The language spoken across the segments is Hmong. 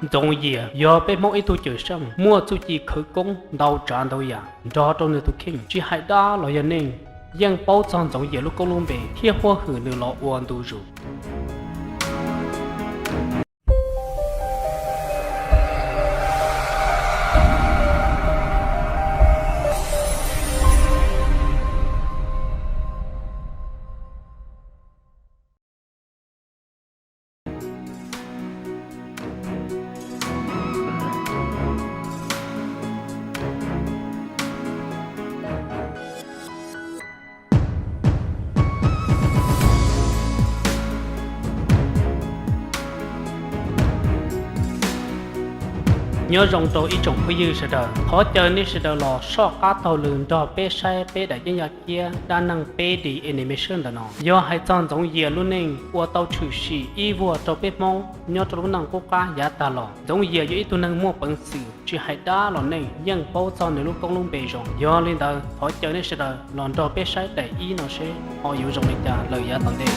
Ntxoov Yias yog peb Hmoob ib tug cawm seej muaj txuj ci khawv koob ntau tsav ntau yam, nrog rau nws tus kheej tsis hais dab los yog neeg yeej paub txog Ntxoov Yias lub koob lub npe thiab huab hwm nws los ua ntu zus. Nyob zoo rau ib tsoom phooj ywg sawv daws, thov caw nej sawv daws los soj qab taug lw nrog peb saib peb daim yeeb yaj kiab dab neeg peb D animation ntawm no. Yog hais txog Ntxoov Yias lub neej uas tau tshwm sim ib vuag rau peb Hmoob nyob rau lub neej qub qab yav tag los, Ntxoov Yias yog ib tug neeg muaj peev xwm tsis hais dab los neeg yeej paub txog nws lub koob lub npe zoo. Yog li ntawd thov caw nej sawv daws los nrog peb saib daim ib no seb ho yuav zoo li cas lawm yav tom ntej.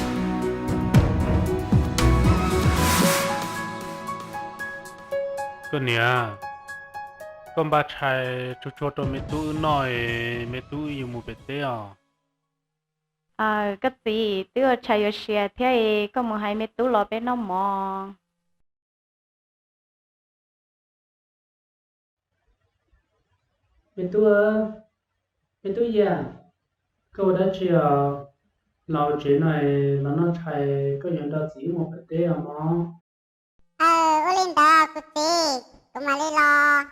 Koj niam, koj npaj tshais tsuag tsuag rau me tub wb noj, me tub wb yuav mus pem teb os. Koj txiv, twb ua tshais yuav siav thiab, koj mus hais me tub los peb noj mov. Me tub, me tub Yias, koj ua dab tsi os? Los tsev no los noj tshais, koj yuav nrog txiv wb mus pem teb os mog. Aw, ua li ntawd kuv txiv, kuv mam li los.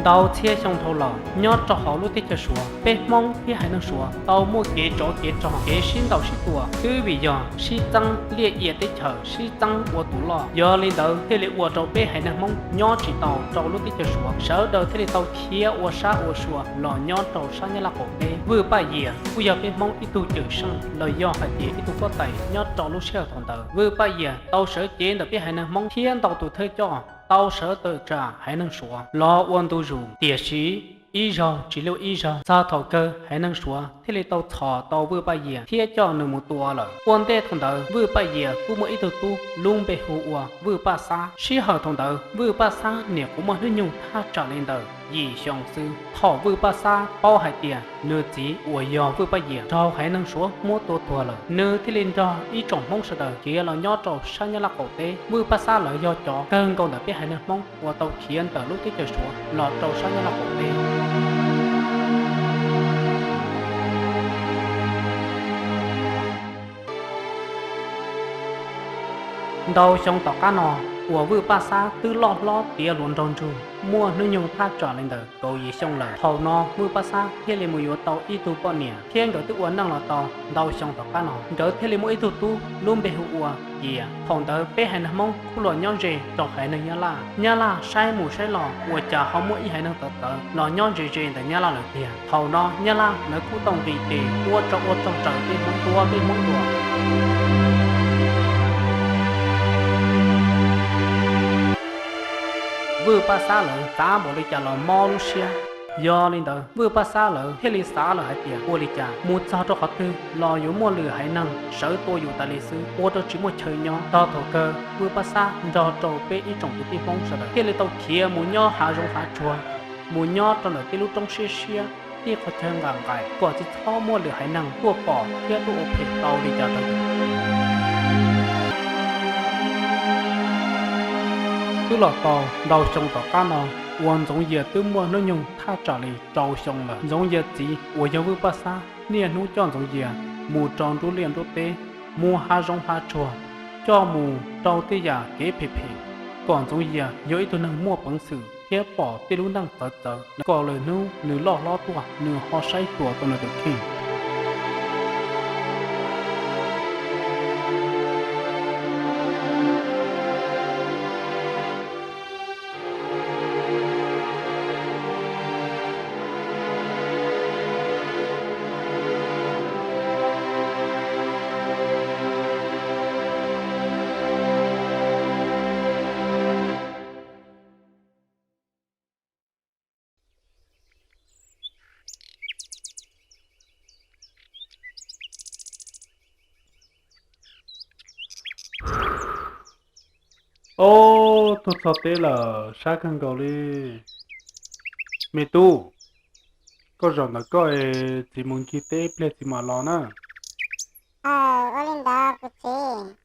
Ntau txhiab xyoo dhau los, nyob rau hauv lub teb chaws Suav, peb Hmoob thiab haiv neeg Suav tau muaj kev tsov kev rog, kev sib ntaus sib tua, twb vim yog sib txeeb liaj ia teb chaws, sib txeeb ua tus loj. Yog li ntawd thiaj li ua rau peb haiv neeg Hmoob nyob tsis tau rau lub teb chaws Suav, sawv daws thiaj li tau khiav ua sab ua sua los nyob rau sab Nyab Laj qaum teb. Vwj Paj Yias kuj yog peb Hmoob ib tug cawm seej los yog hais tias ib tug huab tais nyob rau lub sij hawm thaum ntawd. Vwj Paj Yias tau sawv cev ntawm peb haiv neeg Hmoob thiab ntau tus thawj coj tau sawv tawm tsam haiv neeg Suav los ua ntu zus, tiam sis ib zaug tsis luaj ib zaug, txog thaum kawg haiv neeg Suav thiaj li tau txhos tau Vwj Paj Yias thiab coj nws mus tua lawm. Ua ntej thaum ntawd Vwj Paj Yias kuj muaj ib tug tub lub npe hu ua Vwj Paj Xab. Sij hawm thaum ntawd Vwj Paj Xab niam qhuav muaj hnub nyoog thaj tsam li ntawm yim xyoo xwb. Thaum Vwj Paj Xab paub hais tias nws txiv uas yog Vwj Paj Yias raug haiv neeg Suav muab tua tuag lawm, nws thiaj li nrog ib tsoom Hmoob sawv daws khiav los nyob rau sab Nyab Laj qaum teb. Vwj Paj Xab lawv yog cov kawg nkaus ntawm peb haiv neeg Hmoob uas tau khiav ntawm lub teb chaws Suav los rau sab Nyab Laj qaum teb. Ntau xyoo tom qab no, uas Vwj Paj Xab twb loj hlob tiav hluas nraug ntsug, muaj hnub nyoog thaj tsam li ntawm kaum yim xyoo lawm, thaum no Vwj Paj Xab thiaj li mus yuav tau ib tug poj niam, thiab nkawd twb ua neej los tau ntau xyoo tom qab no, nkawd thiaj li muaj ib tug tub lub npe hu ua Yias. Thaum ntawd peb haiv neeg Hmoob kuj los nyob ze rau haiv neeg Nyab Laj. Nyab Laj saib mus saib los ua cas ho muaj ib haiv neeg txawv txawv los nyob ze ze ntawm Nyab Laj lawm tiag. Thaum no Nyab Laj lawv kuj tau nqis tes ua rog ua rog raws peb Hmoob, tua peb Hmoob dua. Vwj Paj Xab lawv xav npaum li cas los mob lub siab. Yog li ntawd Vwj Paj Xab lawv thiaj li xav lawm hais tias ua li cas mus txog rau qhov twg los yuav muaj lwm haiv neeg sawv tua yus tas li xwb, ua rau tsis muaj chaw nyob. Txog thaum kawg Vwj Paj Xab nrog rau peb ib tsoom kwv tij Hmoob sawv daws thiaj li tau khiav mus nyob hav zoov hav tsuag, mus nyob rau ntawm tej lub roob siab siab, tej qhov chaw nqaim nqaim, kom tsis txhob muaj lwm haiv neeg tuaj pom thiab tuaj ua phem tau li cas rau yus. Twb los tau ntau xyoo tom qab no, uas Ntxoov Yias twb muaj hnub nyoog thaj tsam li rau xyoo lawm. Ntxoov Yias txiv uas yog Vwj Paj Xab niaj hnub coj Ntxoov Yias mus rau nruab liaj nruab teb, mus hav zoov hav tsuag, coj mus rau tej yam kev phem phem, kom Ntxoov Yias yog ib tug neeg muaj peev xwm thiab pom tej lub neej txawv txawv, kom lwm hnub nws loj hlob tuaj nws ho saib xyuas tau nws tus kheej. Ob tug txog teb lawm, sab kawg nkaus li. Me tub, koj zaum ntawm koj es txiv mus ncig teb ib pliag txiv mam los na. Ua li ntawd kuv txiv.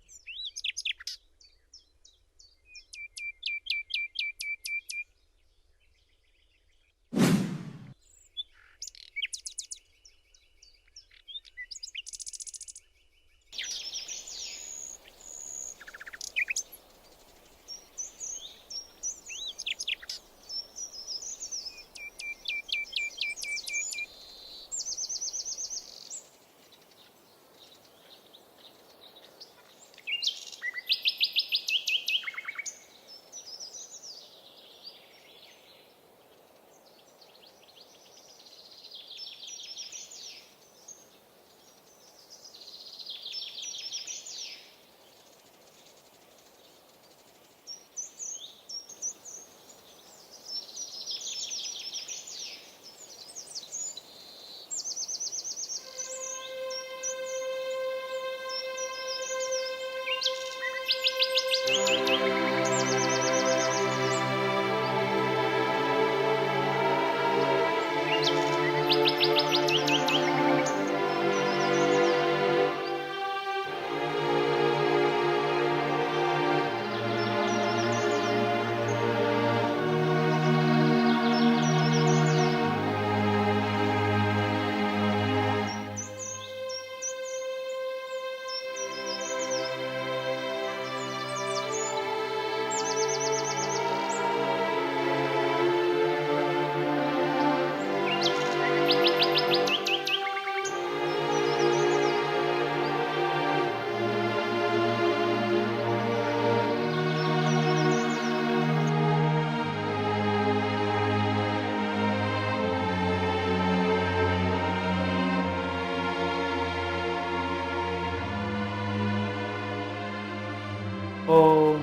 Ob,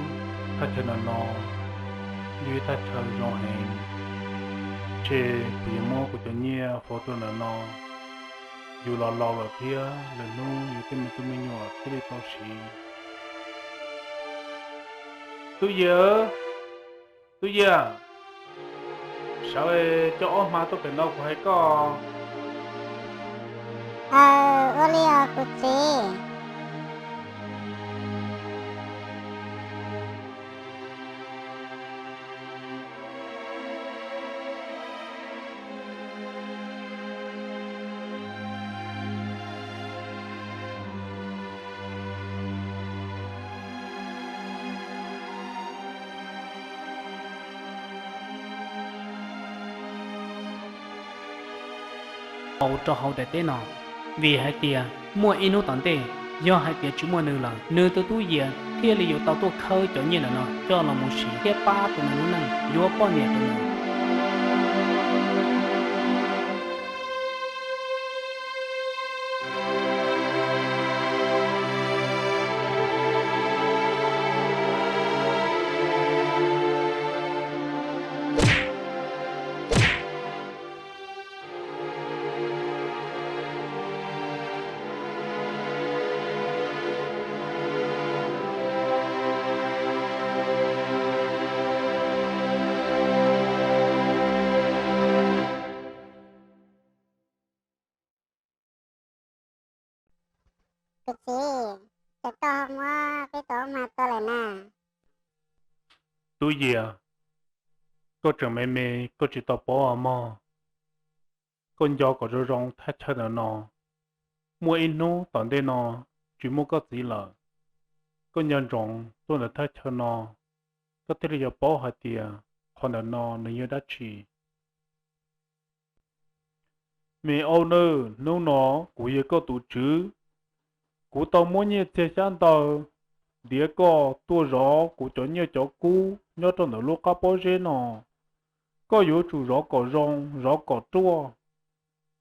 thaj chaw no no yog ib thaj chaw zoo heev, ces kuv yuav muab kuv cov nyiaj faus rau ntawm no. Yus los laus lawm thiab, lwm hnub yus tej me tub me nyuam thiaj li tau siv. Tub Yias, Tub Yias, sawv coj ob hma tuaj pem no kuv hais koj. Aw, ua li os kuv txiv. Ua rau hauv daim teb no, vim hais tias muaj ib hnub tom ntej, yog hais tias tsis muaj nws lawm, nws tus tub Yias thiaj li yuav tau tuaj khawb cov nyiaj ntawm no coj los mus siv thiab pab tus nus lub neej yuav poj niam rau nws. Kuv txiv, ces koj muab peb tus ob hma tau lawm na. Tub Yias, koj tseem me me, koj tsis tau paub os mog. Koj nco kom zoo zoo thaj chaw ntawm no, muaj ib hnub tom ntej no tsis muaj koj txiv lawm, koj nco ntsoov tuaj ntawm thaj chaw no, koj thiaj li yuav paub hais tias qhov ntawm no nws yog dab tsi. Me aub nawb, hnub no kuv yog koj tus tswv, kuv tau muab nyiaj txiag xyab ntawv ntiav koj tuaj zov kuv cov nyiaj cov kub nyob rau ntawm lub qab pob zeb no. Koj yuav tsum zov kom zoo, zov kom ruaj.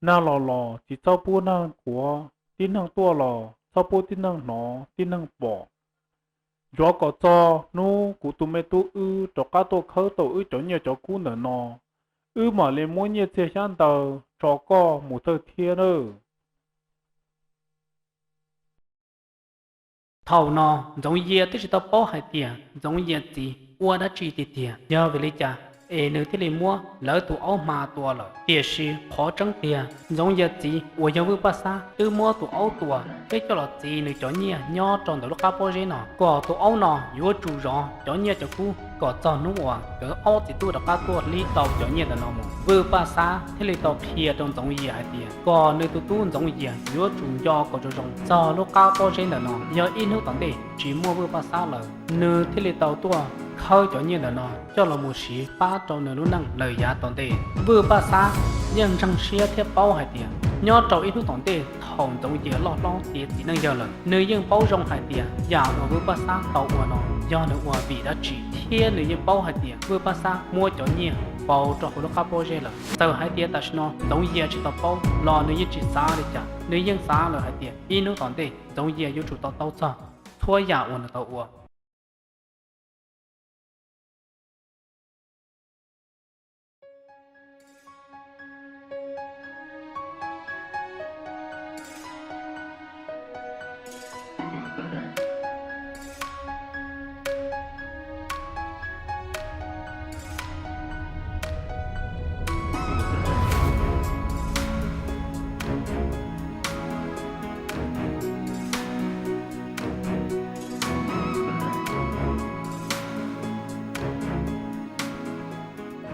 Nag los los tsis txhob pub nag quav, tib neeg tuaj los txhob pub tib neeg hnov tib neeg pom. Zov kom txog hnub kuv tus me tub wb rov qab tuaj khawb tau wb cov nyiaj cov kub ntawm no, wb mam li muab nyiaj txiag xyab ntawv tso koj mus thawj thiab nawb. Thaum no Ntxoov Yias twb tsis tau paub hais tias Ntxoov Yias txiv ua dab tsi tiag tiag, yog vim li cas es nws thiaj li muab lawv tus aub hma tua lawm. Tiam sis qhov tseeb tiag, Ntxoov Yias txiv uas yog Vwj Paj Xab twb muab tus aub tua thiab coj los txi nws cov nyiaj nyob rau ntawm lub qab pob zeb no, kom tus aub no yuav tsum zov cov nyiaj cov kub kom txog hnub uas nkawd ob txiv tub rov qab tuaj hlib tau cov nyiaj ntawm no mus. Vwj Paj Xab thiaj li tau qhia rau Ntxoov Yias hais tias kom nws tus tub Ntxoov Yias yuav tsum nco kom zoo zoo txog lub qab pob zeb ntawm no, yog ib hnub tom ntej tsis muaj Vwj Paj Xab lawm, nws thiaj li tau tuaj khawb cov nyiaj ntawm no coj los mus siv pab rau nws lub neej lawm yav tom ntej. Vwj Paj Xab yeej ntseeg siab thiab paub hais tias nyob rau ib hnub tom ntej thaum Ntxoov Yias loj hlob tiav txiv neej yawg lawm, nws yeej paub zoo hais tias yam uas Vwj Paj Xab tau ua no yog nws ua vim dab tsi, thiab nws yeej paub hais tias Vwj Paj Xab muab cov nyiaj pauv rau hauv lub qab pob zeb lawm. Txawm hais tias tam sim no Ntxoov Yias tsis tau paub los nws yeej tsis xav li cas, nws yeej xav lawm hais tias ib hnub tom ntej Ntxoov Yias yuav tsum tau taub txog txhua yam uas nws tau ua.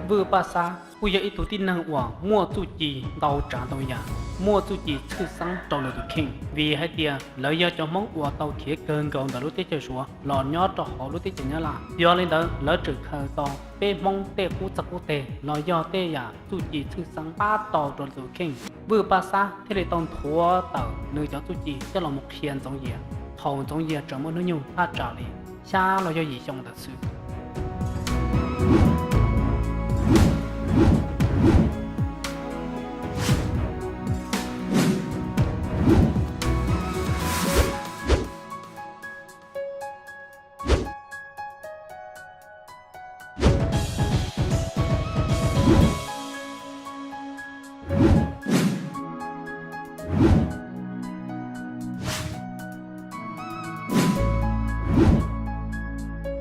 Vwj Paj Xab kuj yog ib tug tib neeg uas muaj txuj ci ntau tsav ntau yam, muaj txuj ci tshwj xeeb rau nws tus kheej, vim hais tias lawv yog cov Hmoob uas tau khiav kawg nkaus ntawm lub teb chaws Suav los nyob rau hauv lub teb chaws Nyab Laj. Yog li ntawd lawv tseem khaws tau peb Hmoob tej qub txag qub teg los yog tej yam txuj ci tshwj xeeb pab tau rau tus kheej. Vwj Paj Xab thiaj li tau nthuav tawm nws cov txuj ci coj los mus qhia Ntxoov Yias. Thaum Ntxoov Yias tseem muaj hnub nyoog thaj tsam li xya los yog yim xyoo ntawd xwb.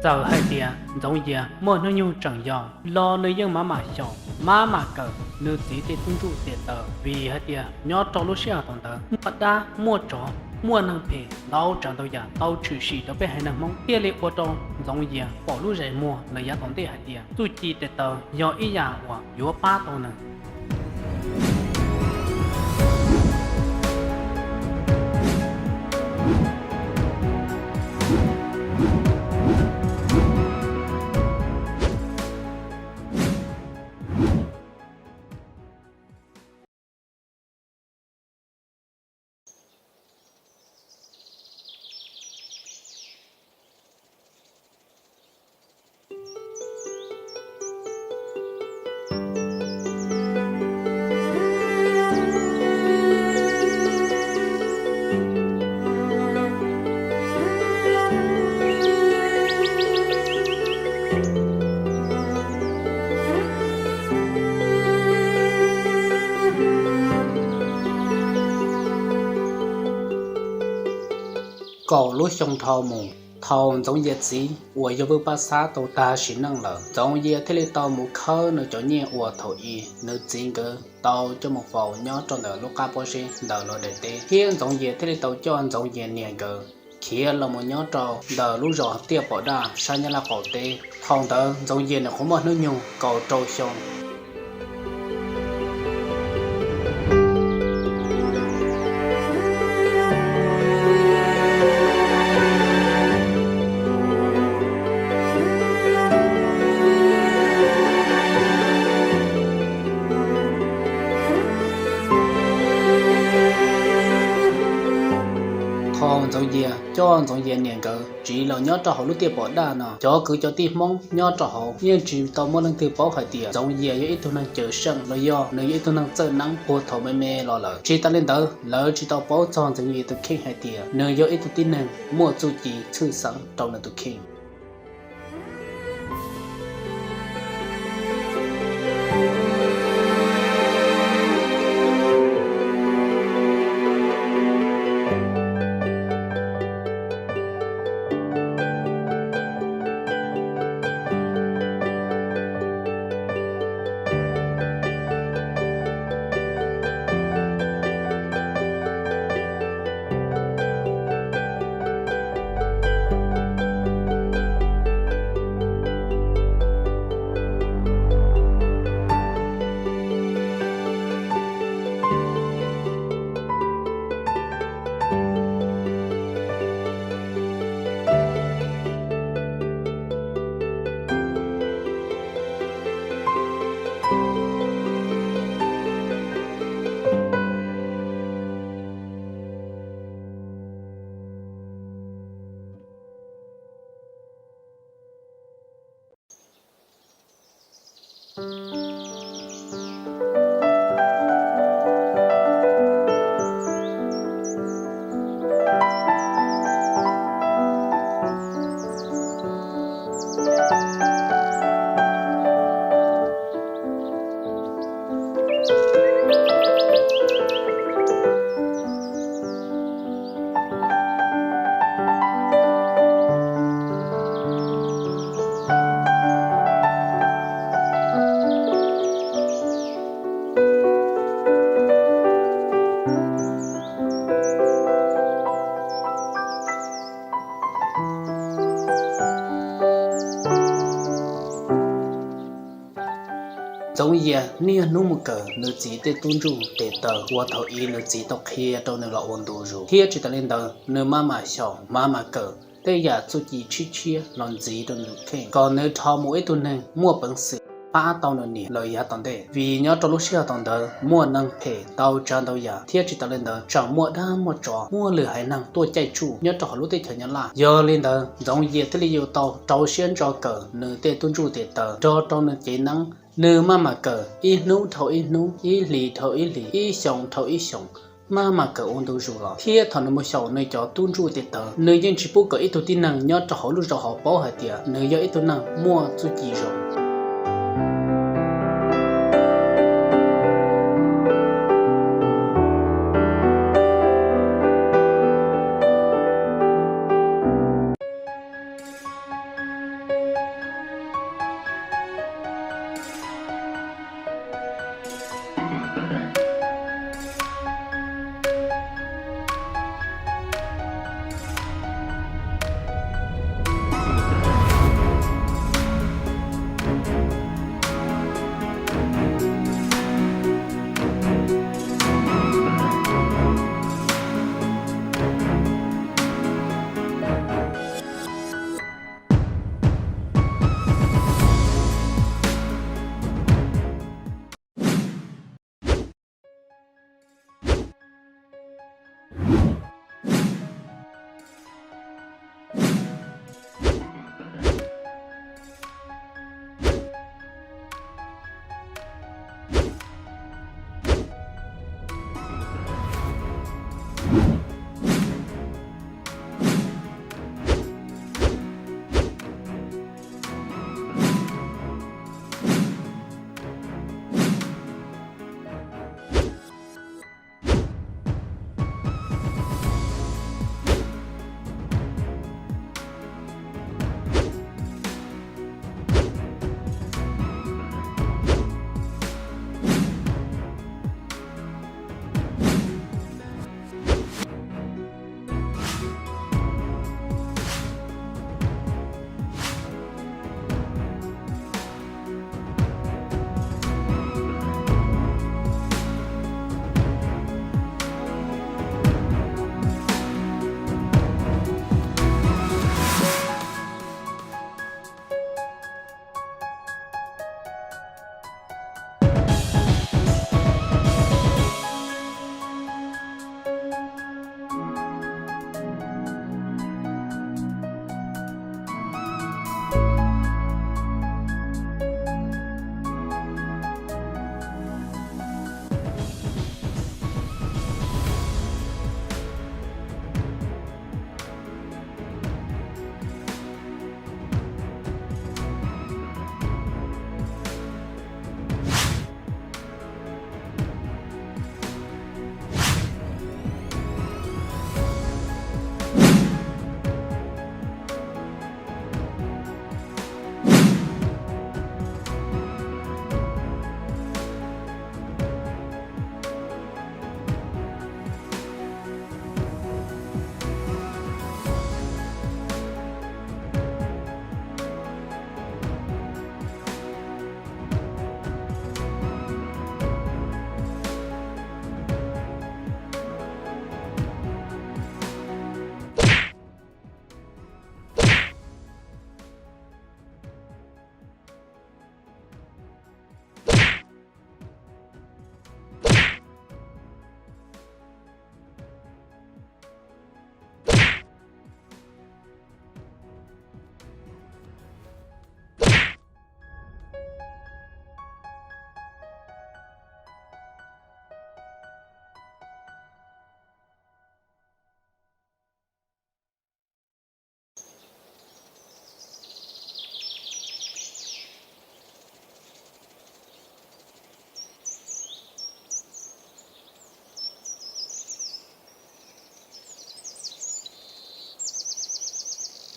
Txawm hais tias Ntxoov Yias muaj hnub nyoog tseem yau los nws yeej maj mam xyaum maj mam kawm nws txiv tej tub ntsuj tes taw, vim hais tias nyob rau lub sij hawm thaum ntawd muaj dab muaj tsov, muaj neeg phem ntau tsav ntau yam tau tshwm sim rau peb haiv neeg Hmoob, thiaj li ua rau Ntxoov Yias pom lub zais muag lawm yav tom ntej hais tias txuj ci tes taw yog ib yam uas yuav pab tau nws. Kaum lub xyoo dhau mus, thaum Ntxoov Yias txiv uas yog Vwj Paj Xab tau tag sim neej lawm, Ntxoov Yias thiaj li tau mus khawb nws cov nyiaj uas thaum ub nws txiv nkawd tau coj mus faus nyob rau ntawm lub qab pob zeb ntawm los daim teb, thiab Ntxoov Yias thiaj li tau coj Ntxoov Yias niam nkawd khiav los mus nyob rau ntawm lub zos Tiaj Pom Daj sab Nyab Laj qaum teb. Thaum ntawd Ntxoov Yias nws qhuav muaj hnub nyoog kaum rau xyoo. Thaum Ntxoov Yias coj Ntxoov Yias niam nkawd tsiv los nyob rau hauv lub Tiaj Pom Daj no, cov kwv cov tij Hmoob nyob rau hauv yeej tsis tau muaj leej twg paub hais tias Ntxoov Yias yog ib tug neeg cawm seej los yog nws yog ib tug neeg txawj neeb puag thaum me me los lawm. Tsis tas li ntawd, lawv tsis tau paub txog Ntxoov Yias tus kheej hais tias nws yog ib tug tib neeg muaj txuj ci tshwj xeeb rau nws tus kheej. Ntxoov Yias niaj hnub mus kawm nws txiv tej tub ntsuj tes taw uas thaum ub nws txiv tau qhia rau nws los ua ntu zus, thiab tsis tas li ntawd nws maj mam xyaum maj mam kawm tej yam txuj ci tshiab tshiab los ntxiv rau nws kheej kom nws rho mus ua ib tug neeg muaj peev xwm pab tau nws niam lawm yav tom ntej. Vim nyob rau lub sij hawm thaum ntawd muaj neeg phem ntau tsav ntau yam, thiab tsis tas li ntawd tseem muaj dab muaj tsov, muaj lwm haiv neeg tuaj caij tsuj nyob rau hauv lub teb chaws Nyab Laj. Yog li ntawd Ntxoov Yias thiaj li yuav tau rau siab ntso kawm nws tej tub ntsuj tes taw nrog rau nws cev neeb. Nws maj mam kawm ib hnub dhau ib hnub, ib hlis dhau ib hlis, ib xyoo dhau ib xyoo, maj mam kawm ua ntu zus los thiab thaum nws mus xyaum nws cov tub ntsuj tes taw, nws yeej tsis pub kom ib tug tib neeg nyob rau hauv lub zos hauv paub hais tias nws yog ib tug neeg muaj txuj ci zoo.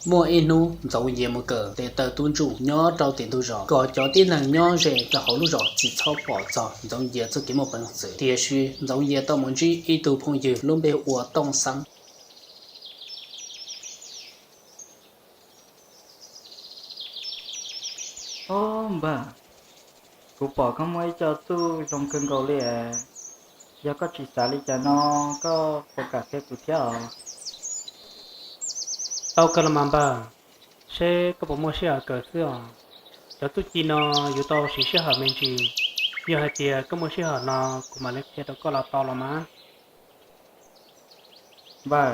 Muaj ib hnub Ntxoov Yias mus kawm tes taw tub ntsuj nyob rau tim ntug zos, kom cov tib neeg nyob ze rau hauv lub zos tsis txhob pom txog Ntxoov Yias txoj kev muaj peev xwm. Tiam sis Ntxoov Yias tau mus ntsib ib tug phooj ywg lub npe hu ua Tooj Xeeb. Ob npawg, kuv pom koj muaj ib co txuj zoo kawg nkaus li. Yog koj tsis xav li cas no, koj puas kam qhia kuv thiab os? Tau kawg los mas npawg, seb koj puas muaj sij hawm kawm xwb os. Cov txuj ci no yuav tau siv sij hawm me ntsis. Yog hais tias koj muaj sij hawm no, kuv mam li qhia rau koj los tau los mas. Npawg,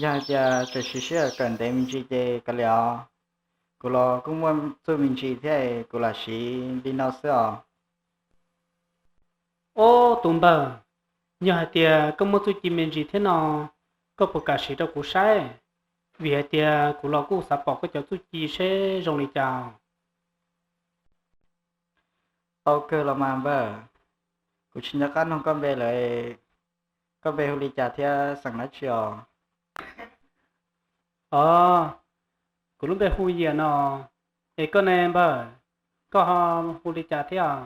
yog hais tias tseem siv sij hawm kawm ntev me ntsis ces kav liam os. Kuv los kuj muaj txuj me ntsis thiab, kuv lam siv li no xwb os. Ob tus npawg, yog hais tias koj muaj txuj ci me ntsis thiab no, koj puas kam siv rau kuv saib? Vim hais tias kuv los kuj xav pom koj cov txuj ci seb zoo li cas. Tau kawg los mas npawg, kuv tsis nco qab nug koj npe lawm, koj npe hu li cas thiab xeem dab tsi os? Os, kuv lub npe hu Yias no. Es koj ne npawg, koj ho hu li cas thiab?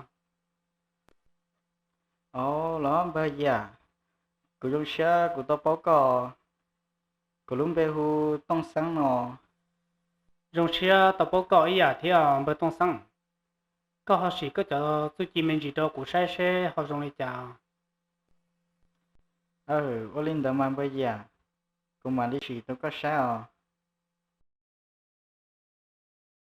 Os, los npawg Yias, kuv zoo siab kuv tau paub koj. Kuv lub npe hu Tooj Xeeb no. Zoo siab tau paub koj ib yam thiab npawg Tooj Xeeb. Koj ho sim koj cov txuj ci me ntsis rau kuv saib seb ho zoo li cas. Aw, ua li ntawd mas npawg Yias, kuv mam li sim rau koj saib os.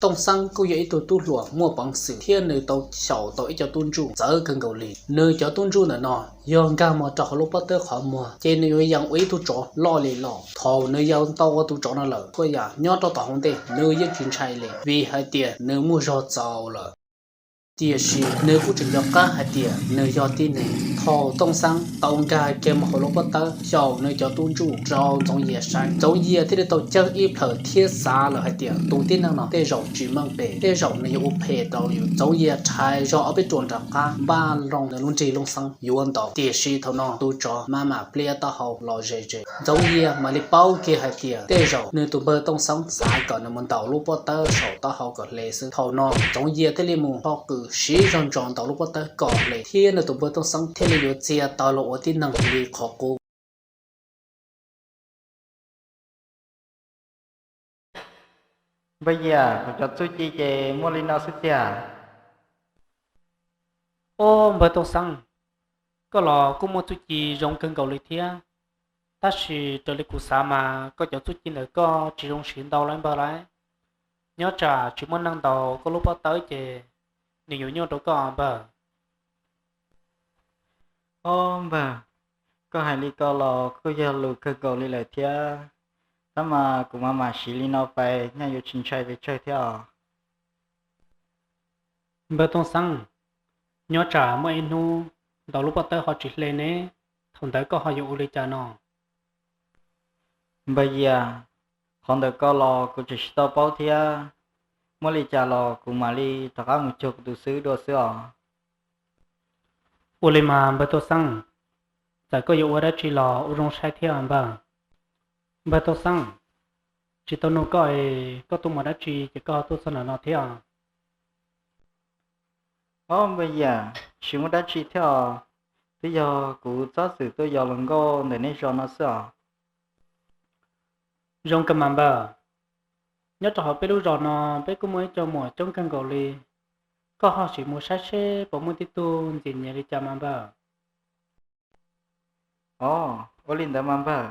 Tooj Xeeb kuj yog ib tug tub hluas muaj peev xwm thiab nws tau xyaum tau ib co tub ntsuj txawv kawg nkaus li. Nws cov tub ntsuj ntawm no yog nkag mus rau hauv lub pob tawb qhov muag ces nws yuav yees ua ib tug tsov loj li loj. Thaum nws yees tau ua tus tsov no lawm, txhua yam nyob rau tom hauv ntej nws yeej tsis ntshai li, vim hais tias nws muaj zog txaus lawm. Tiam sis nws kuj tseem nco qab hais tias nws yog tib neeg. Thaum Tooj Xeeb tau nkag kiag mus hauv lub pob tawb xyaum nws cov tub ntsuj rau Ntxoov Yias saib, Ntxoov Yias thiaj li tau cawg ib plhaws thiab xav lawm hais tias tus tib neeg no tej zaum tsis meej pem, tej zaum nws yuav ua phem rau yus. Ntxoov Yias rhais zog ob peb ruam nram qab npaj loo nws lub nrig looj xeeb yuav ntaus, tiam sis thaum no tus tsov maj mam pliab taub hau los ze ze. Ntxoov Yias mam li paub kiag hais tias tej zaum nws tus npawg Tooj Xeeb xav kom nws mus ntaus lub pob tawb saum taub hau kom hle xwb. Thaum no Ntxoov Yias thiaj li mus ho qws siv zog ntsos ntaus lub pob tawb kom hle, thiab nws tus npawg Tooj Xeeb thiaj li yuav txia tawv los ua tib neeg li qhov qub. Npawg Yias, kuv cov txuj ci ces muaj li no xwb tiag. Ob npawg Tooj Xeeb, koj los kuj muaj txuj ci zoo kawg nkaus li thiab, tab sis raws li kuv xav mas koj cov txuj ci ntawm koj tsis zoo siv ntau lawm npawg lauj. Nyob tsam tsis muaj neeg ntaus koj lub pob tawb ces nws yuav nyuaj rau koj npawg. Ob npawg, koj hais li ko los kuj yog lus kawg nkaus li lawm thiab, tab mas kuv mam mam siv li no pais nyaj yuav tsis ntshai pes tsawg thiab os. Npawg Tooj Xeeb, nyob tsam muaj ib hnub ntaus lub pob tawb ho tsis hle ne, thaum ntawd koj ho yuav ua li cas no? Npawg Yias, qhov ntawm ko los kuv tseem tsis tau paub thiab, muaj li cas los kuv mam li rov qab mus cuag kuv tus xib hwb dua xwb os. Ua li mas npawg Tooj Xeeb, txawm koj yuav ua dab tsi los ua zoo saib thiab npawg. Npawg Tooj Xeeb, tsis tau nug koj es koj tuaj mus dab tsi ces koj ho tuaj txog ntawm no thiab? Ob npawg Yias, tsis muaj dab tsi thiab os, twb yog kuv txhob txwm tuaj yos hluas nkauj ntawm nej zos no xwb os. Zoo kawg mas npawg, nyob rau hauv peb lub zos no peb kuj muaj ib co muam coob kawg nkaus li, koj ho sim mus saib seb puas muaj tib tug ntxim nyiam li cas mas npawg. Os, ua li ntawd mas npawg,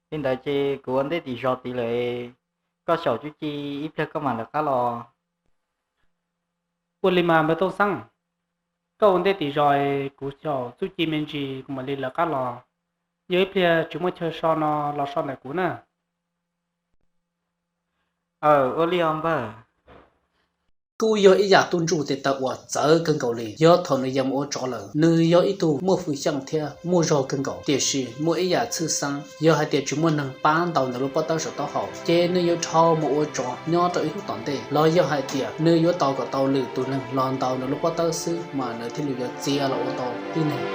li ntawd ces kuv ua ntej tim zos tid lawm, koj xyaum txuj ci ib pliag koj mam lawv qab los. Ua li mas npawg Tooj Xeeb, koj ua ntej tim zos es kuv xyaum txuj ci me ntsis kuv mam li lawv qab los. Yog ib pliag tsis muaj chaw so no los so ntawm kuv na. Aw, ua li os npawg. Kuj yog ib yam tub ntsuj tes taw uas txawv kawg nkaus li. Yog thaum nws ya mus ua tsov lawm, nws yog ib tug muaj hwj xyeej thiab muaj zog kawg nkaus, tiam sis muaj ib yam txhwj xeeb, yog hais tias tsis muaj neeg pab ntaus nws lub pob tawb saum taub hau ces nws yuav dhau mus ua tsov nyob rau ib hnub tom ntej, los yog hais tias nws yuav tos kom tau lwm tus neeg los ntaus nws lub pob tawb xwb mas nws thiaj li yuav txia los ua tau tib neeg.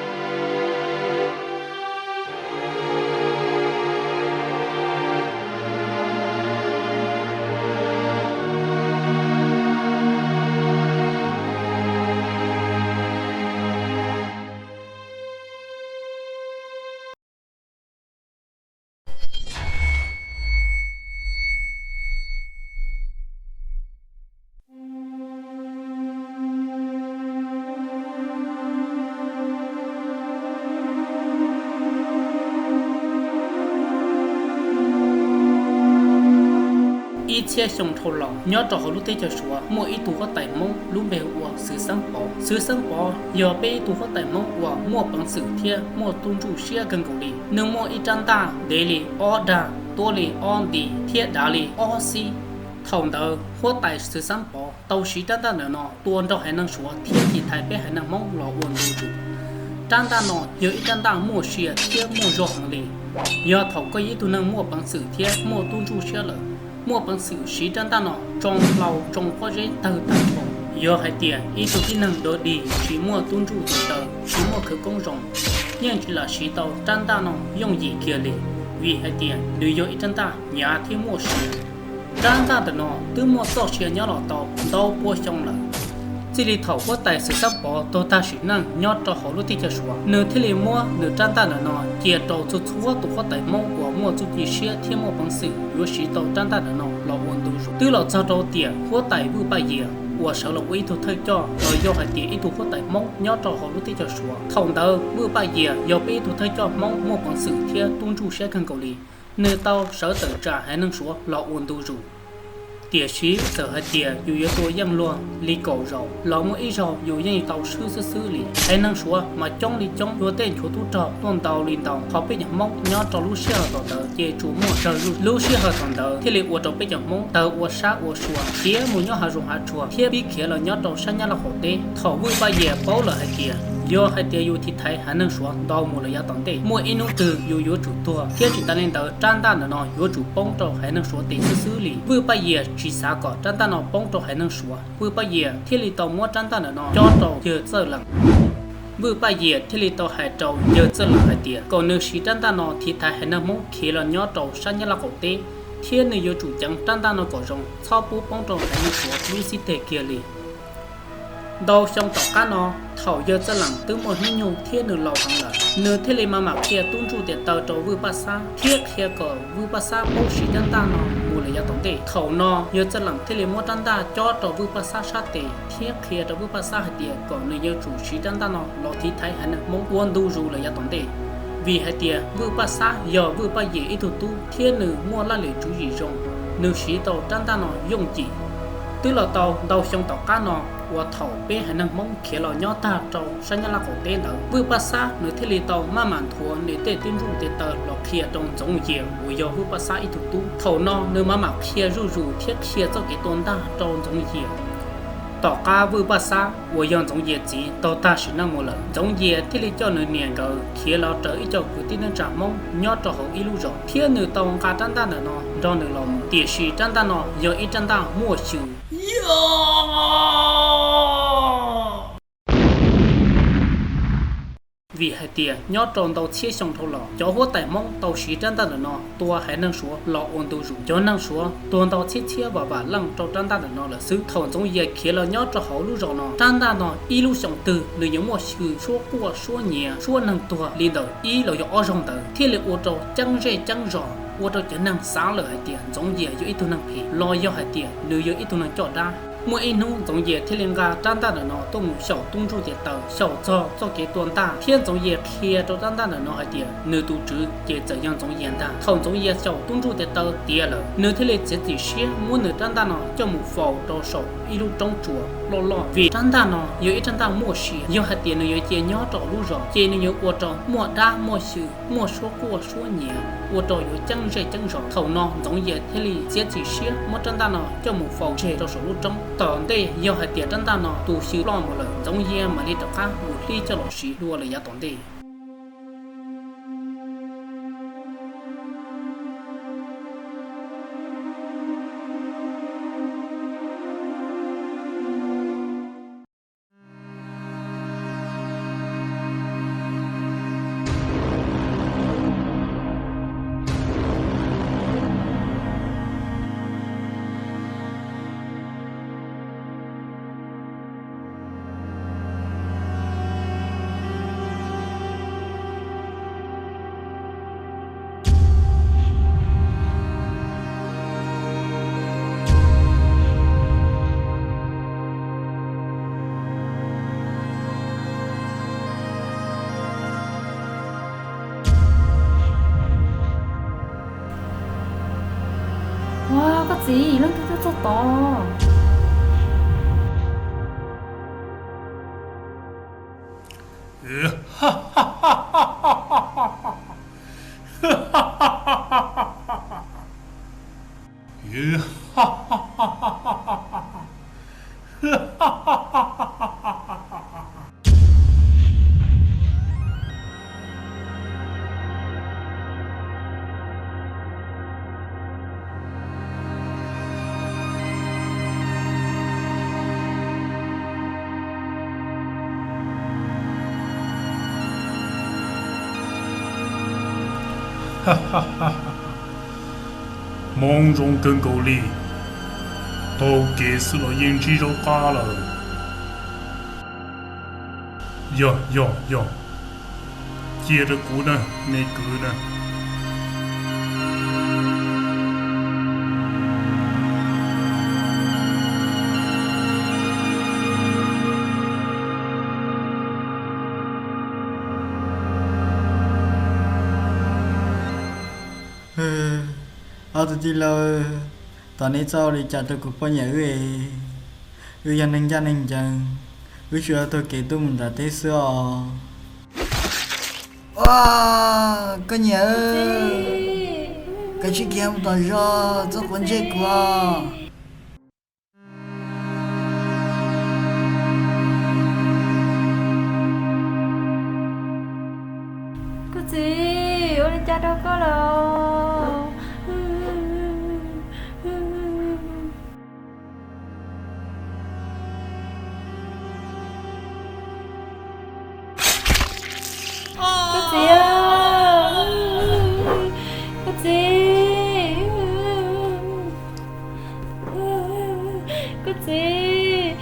Txhiab xyoo dhau los, nyob rau hauv lub teb chaws Suav muaj ib tug huab tais Hmoob lub npe hu ua Xwv Xeeb Pov. Xwv Xeeb Pov yog peb ib tug huab tais Hmoob uas muaj peev xwm thiab muaj tub ntswj siab kawg nkaus li. Nws muaj ib rab ntaj ntev li ob dag, tuab li ob nti thiab dav li ob xib. Thaum ntawd huab tais Xwv Xeeb Pov tau siv rab ntaj ntawm no tua nrog haiv neeg Suav thiab tiv thaiv peb haiv neeg Hmoob los ua ntu zus. Rab ntaj no yog ib rab ntaj muaj sia thiab muaj zog heev li. Yog thaum koj yog ib tug neeg muaj peev xwm thiab muaj tub ntsuj siab lawm, muaj peev xwm siv rab ntaj no tsoo hlau tsoo pob zeb tawg tag nrho. Yog hais tias ib tug tib neeg dog dig tsis muaj tub ntsuj tes taw, tsis muaj khawv koob zoo, yeej tsis lam siv tau rab ntaj no yooj yim kiag li, vim hais tias nws yog ib rab ntaj hnyav thiab muaj sia. Rab ntaj ntawm no twb muaj txoj sia nyob los tau ntau pua xyoo lawm. Txij li thaum huab tais Xwv Xab Pov tau tag sim neej nyob rau hauv lub teb chaws Suav, nws thiaj li muab nws rab ntaj ntawm no cia rau txhua txhua tus huab tais Hmoob uas muaj txuj ci siab thiab muaj peev xwm yuav siv tau rab ntaj ntawm no los ua ntu zus. Twb los txog rau tiam huab tais Vwj Paj Yias uas sawv los ua ib tug thawj coj los yog hais tias ib tug huab tais Hmoob nyob rau hauv lub teb chaws Suav. Thaum ntawd Vwj Paj Yias yog peb ib tug thawj coj Hmoob muaj peev xwm thiab tub ntsuj siab kawg nkaus li. Nws tau sawv tawm tsam haiv neeg Suav los ua ntu zus. Tiam sis txawm hais tias yus yuav tua yeej luag li kaum zaus los muaj ib zaug yus yeej tau swb xwb xwb li. Haiv neeg Suav mas coob li coob, tua tej nchuav tub rog tuaj ntau li ntau. Qhov peb cov Hmoob nyob rau lub sij hawm thaum ntawd ces tsuas muaj tsawg zuj. Lub sij hawm thaum ntawd thiaj li ua rau peb cov Hmoob tawg ua sab ua sua khiav mus nyob hav zoov hav tsuag thiab pib khiav los nyob rau sab Nyab Laj qaum teb. Thaum Vwj Paj Yias paub lawm hais tias yog hais tias yus tiv thaiv haiv neeg Suav ntau mus lawm yav tom ntej, muaj ib hnub twg yus yuav tsum tuag thiab tsis tas li ntawd rab ntaj ntawm no yuav tsum poob rau haiv neeg Suav tes xwb xwb li. Vwj Paj Yias tsis xav kom rab ntaj no poob rau haiv neeg Suav, Vwj Paj Yias thiaj li tau muab rab ntaj ntawm no cob rau yawg Txawj Lees. Vwj Paj Yias thiaj li tau hais rau yawg Txawj Lees hais tias kom nws siv rab ntaj no tiv thaiv haiv neeg Hmoob khiav los nyob rau sab Nyab Laj qaum teb, thiab nws yuav tsum ceev rab ntaj no kom zoo, txhob pub poob rau haiv neeg Suav lub xib teg kiag li. Ntau xyoo tom qab no, thaum yawg Txawj Lees twb muaj hnub nyoog thiab nws laus heev lawm, nws thiaj li maj mam qhia tub ntsuj tes taw rau Vwj Paj Xab thiab qhia kom Vwj Paj Xab paub siv rab ntaj no mus lawm yav tom ntej. Thaum no yawg Txawj Lees thiaj li muab rab ntaj cob rau Vwj Paj Xab sab tes thiab qhia rau Vwj Paj Xab hais tias kom nws yuav tsum siv rab ntaj no los tiv thaiv haiv neeg Hmoob ua ntu zus lawm yav tom ntej. Vim hais tias Vwj Paj Xab yog Vwj Paj Yias ib tug tub thiab nws muaj laj lim tswv yim zoo, nws siv tau rab ntaj no yooj yim. Twb los tau ntau xyoo tom qab no, uas thaum peb haiv neeg Hmoob khiav los nyob tag rau sab Nyab Laj qaum teb ntawd, Vwj Paj Xab nws thiaj li tau maj mam nthuav nws tej tub ntsuj tes taw los qhia rau Ntxoov Yias uas yog Vwj Paj Xab ib tug tub. Thaum no nws maj mam qhia zuj zus thiab qhia txoj kev tua ntaj rau Ntxoov Yias. Tom qab Vwj Paj Xab uas yog Ntxoov Yias txiv tau tag sim neej mus lawm, Ntxoov Yias thiaj li coj nws niam nkawd khiav los raws ib co kwv tij neej tsa Hmoob nyob rau hauv ib lub zos, thiab nws tau nqa rab ntaj ntawm no nrog nws los mus. Tiam sis rab ntaj no yog ib rab ntaj muaj xyw. Vim hais tias nyob rau ntau txhiab xyoo dhau los, cov huab tais Hmoob tau siv rab ntaj ntawm no tua haiv neeg Suav los ua ntu zus. Cov neeg Suav tuag ntau txhiab txhiab vam vam leej rau rab ntaj ntawm no lawm xwb. Thaum Ntxoov Yias khiav los nyob rau hauv lub zos no, rab ntaj no ib lub xyoos twg nws yuav muaj xyw suab quaj suab nyiav suab neeg tuag li ntawm ib los yog ob zaug ntawd, thiaj li ua rau ceeb zej ceeb zos, ua rau cov neeg xav lawm hais tias Ntxoov Yias yog ib tug neeg phem los yog hais tias nws yog ib tug neeg coj dab. Muaj ib hnub Ntxoov Yias thiaj li nqa rab ntaj ntawm no tuaj mus xyaum tub ntsuj tes taw, xyaum txog txoj kev tua ntaj, thiab Ntxoov Yias qhia rau rab ntaj ntawm no hais tias nws tus tswv ces txawm yog Ntxoov Yias ntag. Thaum Ntxoov Yias xyaum tub ntsuj tes taw tiav lawm, nws thiaj li txiav txim siab muab nws rab ntaj no coj mus faus rau saum ib lub roob tsuas loj loj, vim rab ntaj no yog ib rab ntaj muaj sia, yog hais tias nws yuav cia nyob rau lub zos ces nws yuav ua rau muaj dab muaj xyw, muaj suab quaj suab nyiav, ua rau yuav ceeb zej ceeb zos. Thaum no Ntxoov Yias thiaj li txiav txim siab muab rab ntaj no coj mus faus tseg rau saum lub roob. Tom ntej yog hais tias rab ntaj no tu xyw ploj mus lawm, Ntxoov Yias mam li rov qab mus hlib coj los siv dua lawm yav tom ntej. Ua koj txiv, leej twg tuaj Pov. Hmoob zoo kawg nkaus li, taug kev xwb los yeej ntsib zaub qab lawm. Yog, yog, yog. Cia rau kuv na, me kwv na. Ob tug tij laug, tos neb txhob ua li cas rau kuv poj niam wb es. Wb yog neeg ncaj neeg ncees, wb tsuas yog taug kev tuaj mus nram teb xwb os. Ua, koj niam, koj tsis kiag mus tom zos txhob quav ntsej kuv. Koj txiv, ua li cas rau koj lawm? Koj txiv, koj txiv, koj txiv,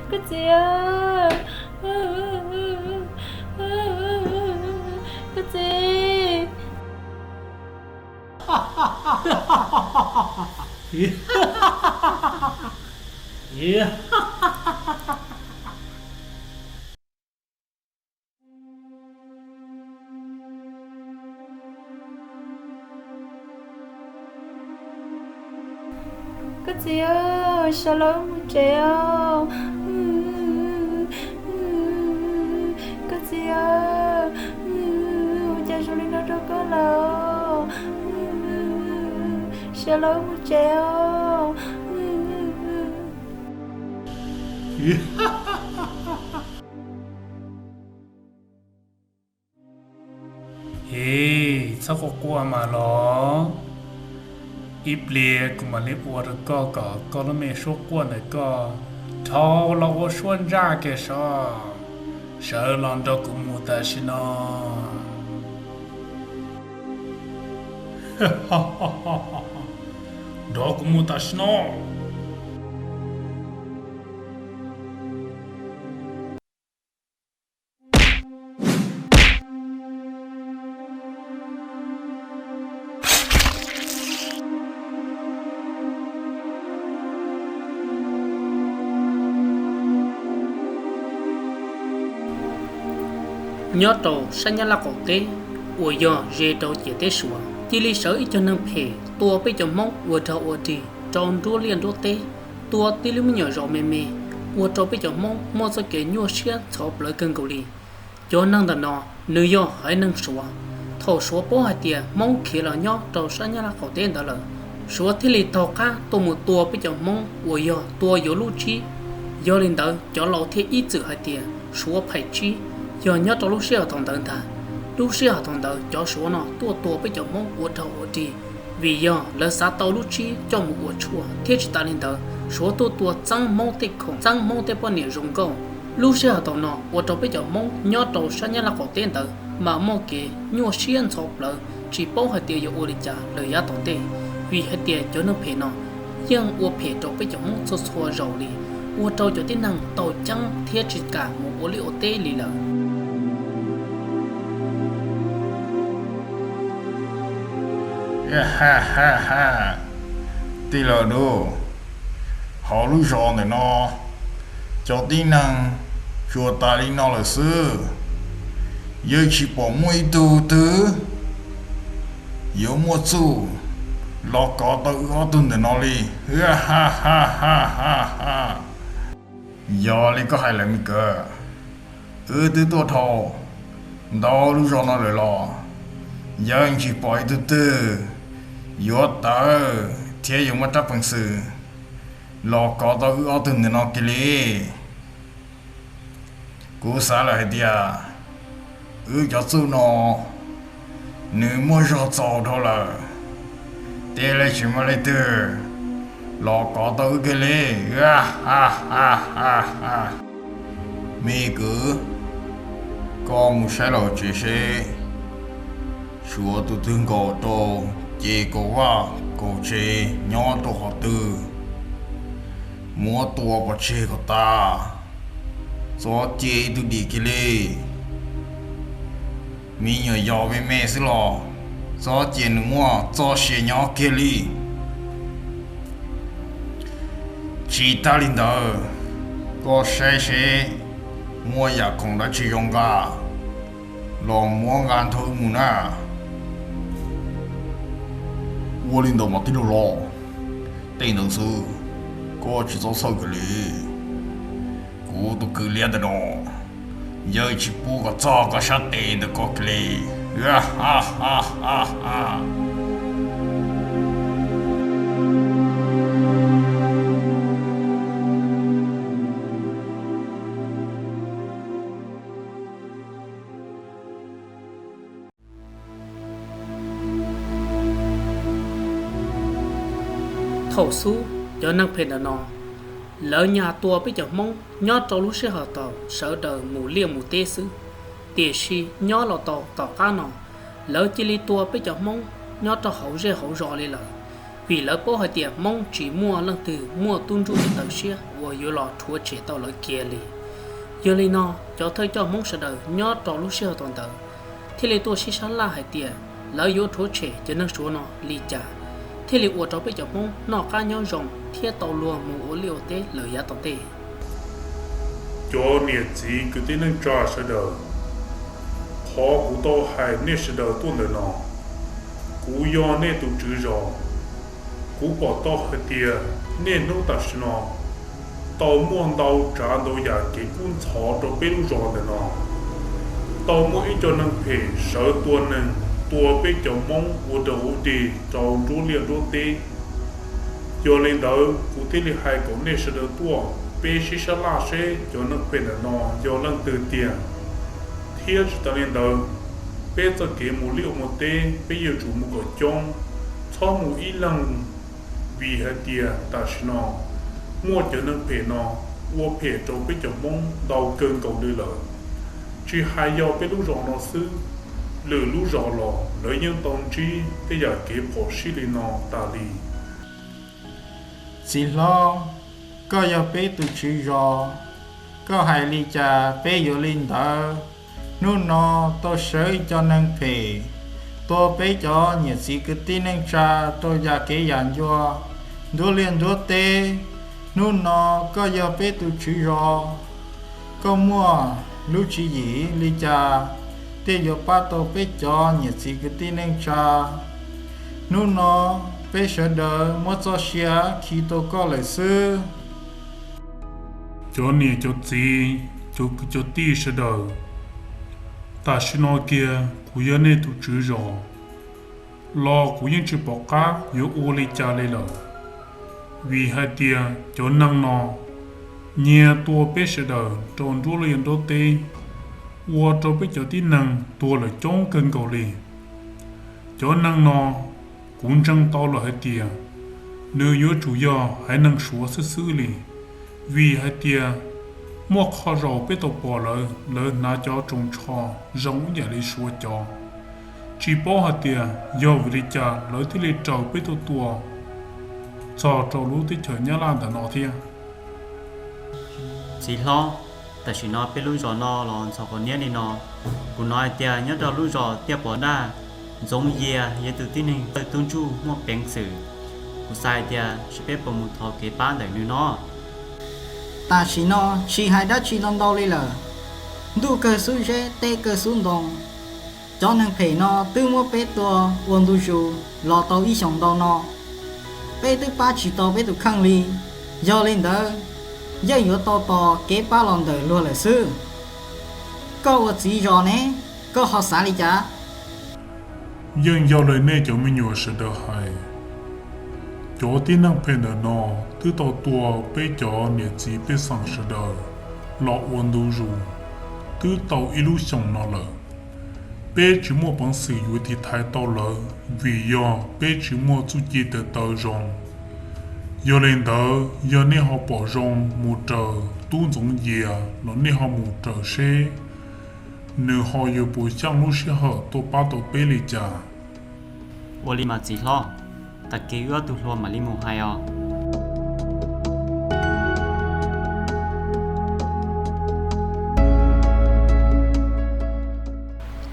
koj txiv, koj txiv. Koj txiv, sawv los mus tsev os. Koj txiv, ua cas zoo li no rau koj lawm? Sawv los mus tsev os. Hi, txhob quaj quaj mas los. Ib pliag kuv mam li ua rau koj kom koj lub me suab quaj ntawm koj dhau los ua suab ntsaj kiag sov. Sawv los nrog kuv mus tam sim no. Nrog kuv mus tam sim no. Nyob rau sab Nyab Laj qaum teb uas yog ze rau ciam teb Suav, cia li sawv ib co neeg phem tua peb cov Hmoob ua rog ua rig rau nruab liaj nruab teb, tua tib lub me nyuam zos me me, ua rau peb cov Hmoob muaj txoj kev nyuaj siab ntxhov plawv kawg nkaus li. Cov neeg ntawm no nws yog haiv neeg Suav. Thaum Suav paub hais tias Hmoob khiav los nyob rau sab Nyab Laj qaum teb ntawd lawm, Suav thiaj li taug qab tuaj mus tua peb cov Hmoob uas yog tua yuav lub tsib. Yog li ntawd cov laus thiaj ib txwm hais tias Suav phais tsib, yog nyob rau lub sij hawm thaum ntawd ntag. Lub sij hawm thaum ntawd cov Suav no tuaj tua peb cov Hmoob ua rog ua rig, vim yog lawv xav tau lub tsib coj mus ua tshuaj, thiab tsis tas li ntawd Suav tuaj tua txeeb Hmoob tej khoom, txeeb Hmoob tej poj niam zoo nkauj. Lub sij hawm thaum no ua rau peb cov Hmoob nyob rau sab Nyab Laj qaum teb ntawd mas muaj kev nyuaj siab ntxhov plawv, tsis paub hais tias yuav ua li cas lawm yav tom ntej, vim hais tias cov neeg phem no yeej ua phem rau peb cov Hmoob txhua txhua zaus li, ua rau cov tib neeg tau ceeb thiab tsis kam mus ua liaj ua teb li lawm. Tij laug Dub, hauv lub zos ntawm no cov tib neeg tsuas tas li no lawm xwb. Yog tsis pom muaj ib tug twg yuav muaj txuj Los kov tau wb ob tug ntawm no li. Ha ha ha ha ha. Yog li koj hais lawm me kwv, wb twb tuaj dhau ntau lub zos no lawm los yeej tsis pom ib tug twg yuav tawv thiab yuav muaj rab peev xwm los kov tau wb ob tug ntawm no kiag li. Kuv xav lawm hais tias wb cov txuj no nws muaj zog txaus dhau lawm, tej li tsis muaj leej twg los kov tau wb kiag li. Me kwv, koj mus saib los tsev seb, suav tus twg nkaum rau ces kaum vaj kaum tsev nyob rau qhov twg, muab tua pov tseg kom tas, txhob cia ib tug dim kiag li. Me nyuam yaus me me xwb los txhob cia nws muaj txoj sia nyob kiag li. Tsis tas li ntawd, koj saib seb muaj yam khoom dab tsi zoo nqa los muab nqa nrog wb mus na. Ua li ntawd mas tij laug los, tej ntawd xwb, koj tsis txhob txhawj kiag li. Kuv tus kwv liab ntawm no yeej tsis pub kom txog koj sab tes ntawm koj kiag li. Thaum xub cov neeg phem ntawm no, lawv nyas tua peb cov Hmoob nyob rau lub sij hawm thaum sawv daws mus liaj mus teb xwb, tiam sis nyob los tau tom qab no, lawv cia li tua peb cov Hmoob nyob rau hauv zej hauv zos li lawm, vim lawv paub hais tias Hmoob tsis muaj leej twg muaj tub ntsuj tawv siab uas yuav los rhuav tshem tau lawv kiag li. Yog li no, cov thawj coj Hmoob sawv daws nyob rau lub sij hawm thaum ntawd thiaj li tuaj sib sab laj hais tias lawv yuav rhuav tshem cov neeg Suav no li cas thiaj li ua rau peb cov Hmoob noj qab nyob zoo thiab tau luag mus ua liaj ua teb lawm yav tom ntej. Cov niam txiv kwv tij neej tsa sawv daws, qhov kuv tau hais nej sawv daws tuaj ntawm no, kuv yog nej tus tswv zos. Kuv pom tau hais tias niaj hnub tam sim no tau muaj ntau tsav ntau yam kev kub ntxhov rau peb lub zos ntawm no. Tau muaj ib co neeg phem sawv tua neeg, tua peb cov Hmoob ua dog ua dig rau nruab liaj nruab teb. Yog li ntawd kuv thiaj li hais kom nej sawv daws tuaj, peb sib sab laj seb cov neeg phem ntawm no yog leej twg tiag. Thiab tsis tas li ntawd, peb txoj kev mus liaj mus teb peb yuav tsum mus kom coob, txhob mus ib leeg, vim hais tias tam sim no muaj cov neeg phem no ua phem rau peb cov Hmoob ntau kawg nkaus li lawm. Tsis hais yog peb lub zos no xwb, lwm lub zos los lawv yeej tau ntsib tej yam kev phom sij li no tas li. Txiv hlob, koj yog peb tus tswv zos, koj hais li cas peb yuav li ntawd. Hnub no tau sawv ib co neeg phem tua peb cov niam txiv kwv tij neej tsa rau yam kev yam ncua nruab liaj nruab teb. Hnub no koj yog peb tus tswv zos, koj muaj lub tswv yim li cas thiaj yuav pab tau peb cov niam txiv kwv tij neej tsa? Hnub no peb sawv daws muab txoj sia khi rau koj lawm xwb. Cov niam cov txiv, cov kwv cov tij sawv daws, tam sim no kiag kuv yog nej tus tswv zos los kuv yeej tsis pom qab yuav ua li cas li lawm, vim hais tias cov neeg no nyiag tua peb sawv daws rau nruab liaj nruab teb, ua rau peb cov tib neeg tuag lawm coob kawg nkaus li. Cov neeg no kuv ntseeg tau lawm hais tias nws yuav tsum yog haiv neeg Suav xwb xwb li, vim hais tias muaj qhov zaus peb tau pom lawv, lawv hnav cov tsoos tsho zoo ib yam li Suav cov. Tsis paub hais tias yog vim li cas lawv thiaj li raws peb tuaj tua txog rau lub teb chaws Nyab Laj ntawm no thiab. Txiv hlob, tam sim no peb lub zos no los ntxhov qhov niab li no. Kuv hnov hais tias nyob rau lub zos Tiaj Pov Daj, Ntxoov Yias yog tus tib neeg tawg tub ntsuj muaj peev xwm. Kuv xav hais tias seb peb puas mus thov kev pab ntawm nws no. Tam sim no tsis hais dab tsi ntau ntau li lawm. Ntuj kawg xub zeb, teb kawg xub ntoo. Cov neeg phem no twb muab peb tua ua ntu zus los tau ib xyoos ntau no, peb twb pab tsis tau peb tus kheej li. Yog li ntawd, yeej yuav tau tos kev pab los ntawm luag lawm xwb. Koj ua txiv zos ne, koj ho xav li cas? Yeej yog li nej cov me nyuam sawv daws hais, cov tib neeg phem ntawm no twb tau tua peb cov niam txiv pej xeem sawv daws los ua ntu zus twb tau ib lub xyoos no lawm. Peb tsis muaj peev xwm yuav tiv thaiv tau lawv vim yog peb tsis muaj txuj ci tes taw zoo. Yog li ntawd, yog nej ho pom zoo mus raws tub Ntxoov Yias los nej ho mus raws seb nws ho yuav puas xyaaj lub sij hawm tuaj pab tau peb li cas. Ua li mas txiv hlob, tag kis wb ob tug hluas mam li mus hais os.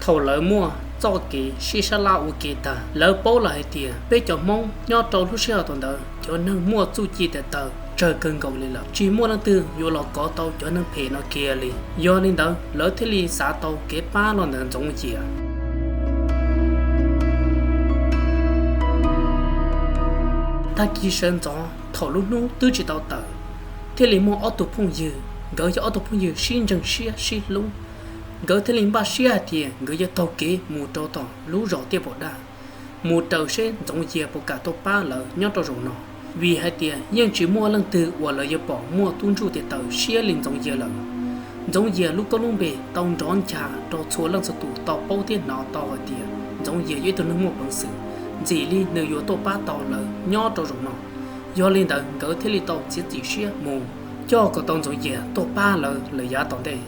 Thaum lawv muaj txoj kev sib sab laj ua ke tag, lawv paub lawm hais tias peb cov Hmoob nyob rau lub sij hawm thaum ntawd cov neeg muaj txuj ci tes taw tsawg kawg nkaus li lawm, tsis muaj leej twg yuav los kov tau cov neeg phem no kiag li. Yog li ntawd, lawv thiaj li xav tau kev pab los ntawm Ntxoov Yias. Tag kis sawv ntxov thaum lub hnub twb tsis tau tawm, thiaj li muaj ob tug phooj ywg, nkawd yog ob tug phooj ywg sib ntseeg siab sib hlub. Nkawd thiaj li npaj siab hais tias nkawd yuav taug kev mus rau tom lub zos Tiaj Pos Daj, mus raws seb Ntxoov Yias puas kam tuaj pab lawv nyob rau zaum no. Vim hais tias yeej tsis muaj leej twg uas lawv yuav pom muaj tub ntsuj tes taw siab li Ntxoov Yias lawm. Ntxoov Yias lub koob lub npe tau nrov ncha rau txhua leej txhua tus tau paub thiab hnov tau hais tias Ntxoov Yias yog ib tug neeg muaj peev xwm, ntxim li nws yuav tuaj pab tau lawv nyob rau zaum no. Yog li ntawd, nkawd thiaj li tau txiav txim siab mus coj kom tau Ntxoov Yias tuaj pab lawv lawm yav tom ntej.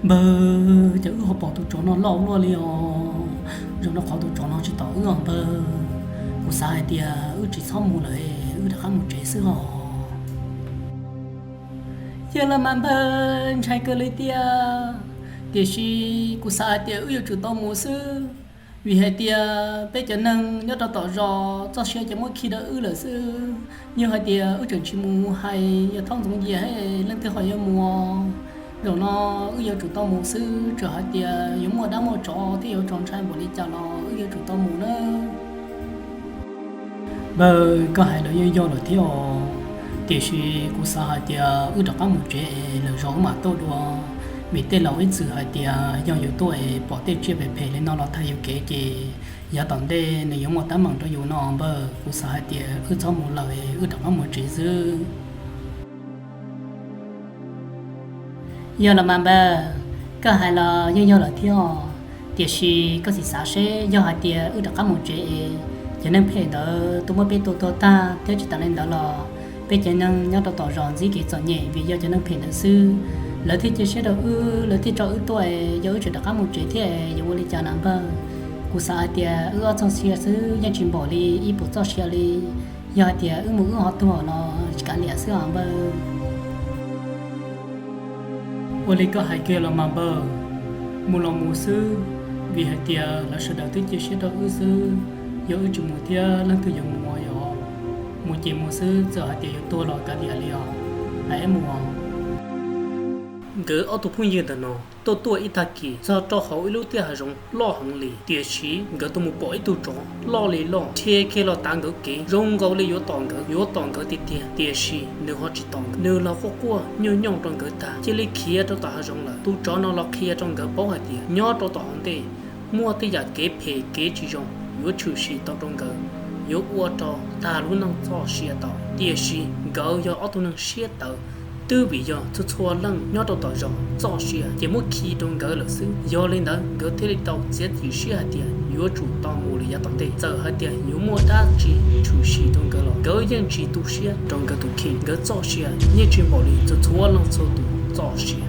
Npawg, cas wb ho pom tus tsov no loj ua luaj li os. Zoo no qhov tus tsov no tsis tom wb os npawg. Kuv xav hais tias wb tsis txhob mus lawm, wb rov qab mus tsev xwb os. Yog los mas npawg, ntshai kawg li tiag, tiam sis kuv xav hais tias wb yuav tsum tau mus xwb, vim hais tias peb cov neeg nyob rau tom zos txoj sia ces muab khi rau wb lawm xwb. Yog hais tias wb tseem tsis mus hais yawg Thoj Ntxoov Yias, leej twg ho yuav mus? Zaum no wb yuav tsum tau mus xwb, txawm hais tias yuav muaj dab muaj tsov thiab yuav txaus ntshai npaum li cas los wb yuav tsum tau mus nawb. Npawg, koj hais los yeej yog lawm thiab os, tiam sis kuv xav hais tias wb rov qab mus tsev es lwm zaus wb mam tuaj dua. Vim tej laus ib txwm hais tias yog yus tuaj es pom tej tsiaj phem phem li no los thaiv yus kev ces yav tom ntej nws yuav muaj teeb meem rau yus no npawg. Kuv xav hais tias wb txhob mus lawm es wb rov qab mus tsev xwb. Yog los mas npawg, koj hais los yeej yog lawm thiab os, tiam sis koj sim xav seb yog hais tias wb rov qab mus tsev es cov neeg phem ntawd tuaj muab peb tua tuag tag thiab tsis tas li ntawd los peb cov neeg nyob rau tom zos ntsib kev txom nyem vim yog cov neeg phem ntawd xwb. Lawv thiaj cia siab rau wb, lawv thiaj tso wb tuaj es yog wb tseem rov qab mus tsev thiab es yuav ua li cas na npawg? Kuv xav hais tias wb ob txoj sia xwb yeej tsis npaum li ib puas txoj sia li. Yog hais tias wb mus wb ho tuag los tsis kav liam xwb os npawg. Ua li koj hais kiag los mas npawg, mus los mus xwb, vim hais tias lawv sawv daws twb cia siab rau wb xwb. Yog wb tsis mus thiab leej twg yuav mus yog? Mus ces mus xwb, txawm hais tias yuav tuag los kav liam li os. Hais wb mus os. Nkawd ob tug phooj ywg ntawm no tuaj tuaj ib tag kis txog rau hauv ib lub tiaj hav zoov loj heev li, tiam sis nkawd tuaj mus pom ib tug tsov loj li loj dhia kiag los tav nkawd kev zoo nkaus li yuav tom nkawd, yuav tom nkawd tiag tiag, tiam sis nws ho tsis tom nkawd. Nws los quaj quaj nyooj nyooj rau nkawd tag cia li khiav rau tom hav zoov lawm. Tus tsov no los qhia rau nkawd paub hais tias nyob rau tom hauv ntej muaj tej yam kev phem kev tsis zoo yuav tshwm sim tau rau nkawd, yuav ua rau tag lub neej txoj sia tau. Tiam sis nkawd yog ob tug neeg siab tawv, twb vim yog txhua txhua leej nyob rau tom zos txoj sia ces muab khi rau nkawd lawm xwb. Yog li ntawd nkawd thiaj li tau txiav txim siab hais tias yuav tsum tau mus li yav tom ntej, txawm hais tias yuav muaj dab tsi tshwm sim rau nkawd los nkawd yeej tsis tu siab rau nkawd tus kheej. Nkawd txoj sia yeej tsis npaum li txhua txhua leej txhua tus txoj sia.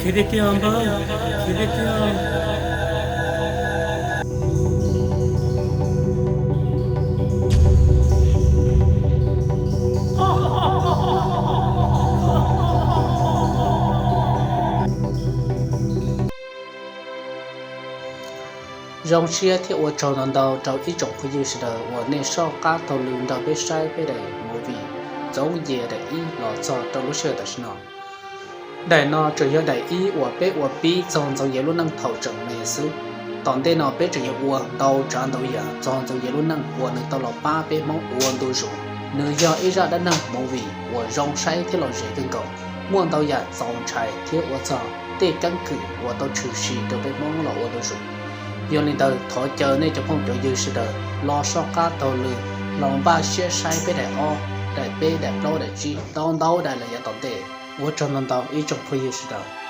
Khiav tiag tiag npawg, khiav tiag tiag. Zoo siab thiab ua tsaug ntau ntau rau ib tsoom phooj ywg sawv daws uas nej soj qab taug lw nrog peb saib peb daim movie Ntxoov Yias daim ib los txog rau lub sij hawm tam sim no. Daim no tseem yog daim ib uas peb ua pib txog Ntxoov Yias lub neej thaum tseem me xwb. Tom ntej no peb tseem yuav ua ntau tsav ntau yam txog Ntxoov Yias lub neej uas nws tau los pab peb Hmoob ua ntu zus. Nws yog ib zaj dab neeg movie uas zoo saib thiab lom zem kawg nkaus, muaj ntau yam txaus ntshai thiab ua txog tej keeb kwm uas tau tshwm sim rau peb Hmoob los ua ntu zus. Yog li ntawd thov caw nej cov phooj cov ywg sawv daws los soj qab taug lw, los npaj siab saib peb daim ob, daim peb, daim plaub, daim tsib, ntau ntau daim lawm yav tom ntej. Ua tsaug ntau ntau ib tsoom phooj ywg sawv daws.